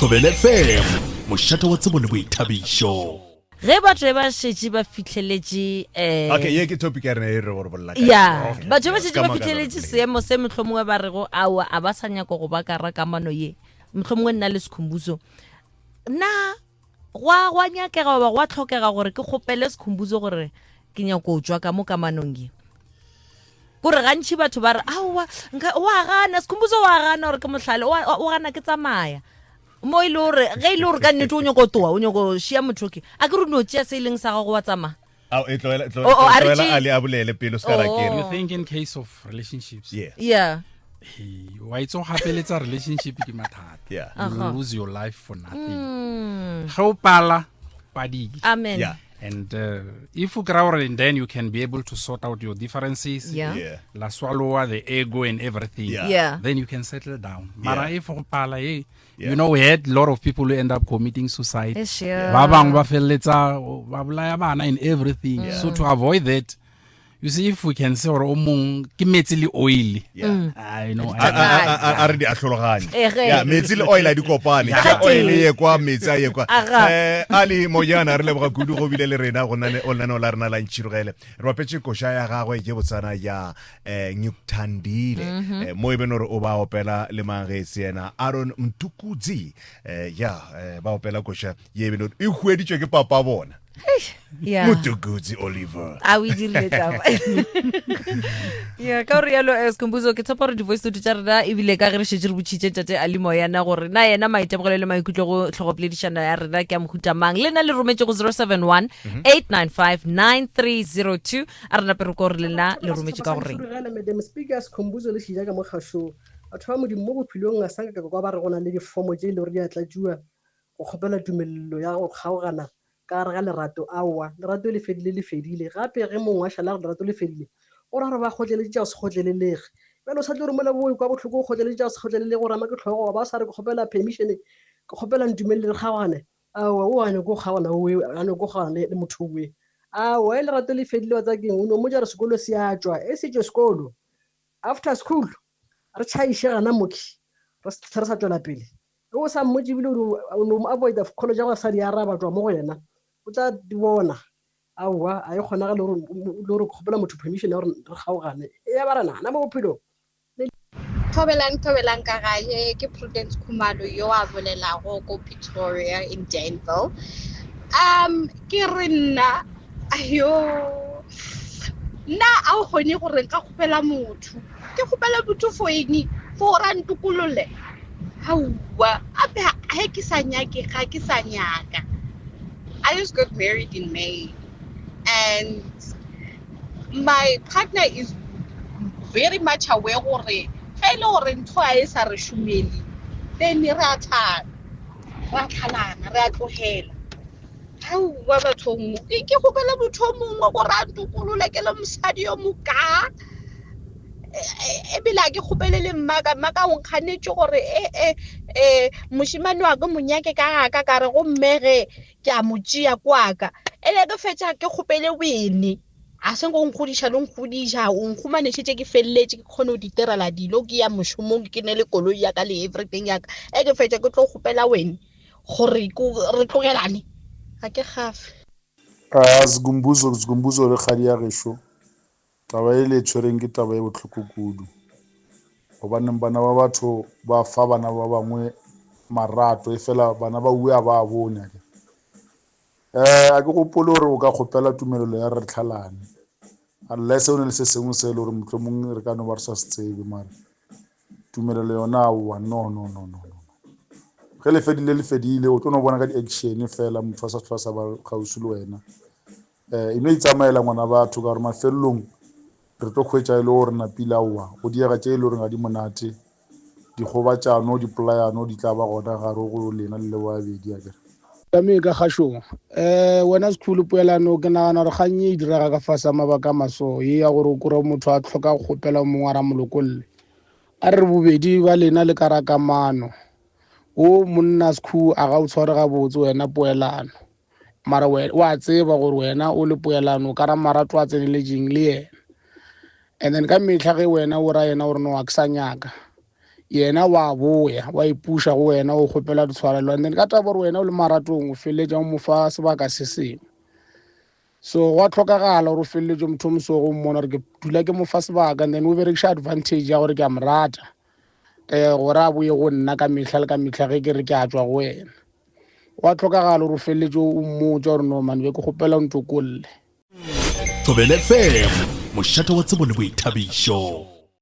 Thobela FM, mošate wa tsebo le boithabišo. Ge batho ba šetše ba fihleletše um Okay, ye ke topic ya rena e re gore bolela ka ya Okay, batho ba yeah, šetše ska ba makala fihleletše gore seemo se mohlomongwe ba rego aowa a ba sa nyaka go ba ka ra kamano ye mohlomongwe nna le Sikhumbuzo na gwa gwa nyakega goba gwa tlhokega gore ke kgopele Sikhumbuzo gore ke nyako tšwa ka mo kamanong ye kore gantši batho ba re aowa nka wa gana Sikhumbuzo wa gana gore ke mohlale o gana ke tsamaya mo e le gore ge e le gore ka nnete o nyako toa o nyako šia motho ke a ke re no tšea se e leng sa gago wa tsamaya. Ao, e tlohela Oh, oh, a re tlohela tšee- Ali a bolele pele o se ka ra Oh. kere. You think in case of relationships. Yeah. Yeah. Hey, wa itse go gapeletsa relationship ke mathata. Yeah. You Uh-huh. lose your life for nothing. Ge o pala, padile. Amen. Yeah. And if o kry-a gore then you can be able to sort out your differences. Yeah. Yeah. La swallow the ego and everything. Yeah. Yeah. Then you can settle down. Mara Yeah. if go pala, hey, Yeah. you know we had a lot of people who end up committing suicide. Eish, yeah. Ba bangwe ba feleletsa ba bolaya bana and everything. Yeah. So to avoid that, you see if we can say gore o mong ke metsi le oil. Yeah. I know. A- a- a- a- a re di ahlologanye Ege. ya metsi le oil a di kopane Yeah. Tša oil ye kwa metsi a ye kwa Aga. eh ali mojana re leboga kudu go bile le rena go nane o lenaneo la rena la ntšhirogele re bapetše koša ya gagwe ke botsana ya eh ngikuthandile eh, mo e beno gore o ba opela le mang ge e se yena Aaron Mtukudzi eh ya eh, ba opela koša ye e beno e hueditšwe ke papa bona Yeah. Mtukudzi Oliver a o e dirile taba ya ka gore yalo eh, Skhumbuzo ke tshepa gore di-voice note tša rena ebile ka ge re šetše re botšhitše tate a le moyana gore na yena maitemogelo le maikutlo go tlhogopoledišano ya rena ke a mohuta mang le nna le rometše go 071 895 9302 A re nape re ko gore le nna le rometše ka goreng. Rurugela Madam Speaker Sikhumbuzo le Shija ka mo kgašong. Batho ba Modimo mo bophelong a sa nka ka kwa ba re go na le difomo tše e le gore di a tlatšuwa go kgopela tumelelo ya go kgaogana ka gare ga lerato. Aowa, lerato le fedile le fedile. Gape ge mongwe a šala a re lerato le fedile, go ra gore ba kgotleletše tša go se kgotlelelege. Bjale o sa tlo re mola bo ekwa bohloko o kgotleletše tša go se kgotlelelege o rama ke hlogo wa ba o sa re ke kgopela permission, ke kgopela ntumelele re kgaogane. Aowa, o a nyako kgaogana owe, a nyako kgaogana le, le motho owe. Aowa, e lerato le fedile wa tseba keng, o no mmotša gore sekolo se a tšwa, e se tšwe sekolo. After school, re tšhaiše gana mokhwi, re se re sa tšwela pele. Ge o sa mmotše ebile o no, o no mo avoida call tša go sa di araba, tšwa mo go yena, o tla di bona. Aowa, a e kgonagale gore o no re kgopela motho permission ya gore re kgaogane. Eya ba rena, na mo bophelong, Thobelang, thobelang ka gae, ke Prudence Khumalo yo a bolelago ko Pretoria in Danville. Um, ke re nna, ayo, nna a o kgone gore nka kgopela motho. Ke kgopela motho for eng? For gore a ntokolole? Aowa, ape he ke sa nyake, ga ke sa nyaka. I just got married in May and my partner is very much aware gore ge e le gore ntho a e sa re šomele then re a tlhana re a tlhalana re a tlogela aowa bathong ke kgopela motho o mongwe gore a ntokolole ke le mosadi yo moka ebile a ke kgopele le mmaka mmaka o nkganetše gore e e mošemane wa ke monyake ka gaka ka re gomme ge ke a mo tšea kwaka ene ke fetša ke kgopele wene a se go nkgodiša le nkgodiša o nkhumanešetše ke feleletše ke kgone go ditirela dilo ke ya mošomong ke ne le koloi ya ka le everything ya ka e ke fetša ke tlo kgopela wene gore re tlogelane ga ke gafe. A Sgumbuzo, Sgumbuzo le kgadi ya gešo, taba e le e tshwereng ke taba e bohloko kudu. Gobaneng bana ba batho ba fa bana ba bangwe marato, efela bana ba uwe a ba a bone akere. Eh, a ke gopole gore o ka kgopela tumelelo ya re tlhalane unless o ne le se sengwe se e le gore mohlomong re ka no ba re sa se tsebe mare tumelelo yona aowa no no no no no ge le fedile le fedile o tlo no bona ka di-action fela motho a sa tlhola sa ba kgauswi le wena um e no itsamaela ngwana batho ka gore mafelelong re tlo kgwetša e le gore napile aowa go diega tše e le gore ga di monate Dikgobatšano, dipolayano di tla ba gona gare go lena le le babedi, akere? Tame ka kgašong. Um wena Sekhulu Poelano, ke nagana gore kgang e direga ka fase ga mabaka a maso, ye ya gore o kry motho a tlhoka go kgopela o mongwe a ra molokolle. A re re bobedi ba lena le ka ra kamano. Wo monna Sekhu a ga o tshware gabotse wena Poelano. Mara wa tseba gore wena o le Poelano o ka ra marato a tseneletšeng le yena. And then ka mehla ge wena o ra yena gore no a ke sa nyaka. Yena wa boya wa ipuša go wena o kgopela ditshwarelo and then ka taba gore wena o le maratong o feleletša o mo fa sebaka se sengwe. So gwa tlhokagala gore o feleletše motho o moso go mmona gore ke dula ke mo fa sebaka and then o berekiša advantage ya gore ke a mo rata um gore a boye go nna ka mehla le ka mehla ge ke re ke a tšwa go wena. Gwa tlhokagala gore o feleletše o mmotša gore no man be ke kgopela o ntokolle. Thobela FM, mošate wa tsebo le boithabišo.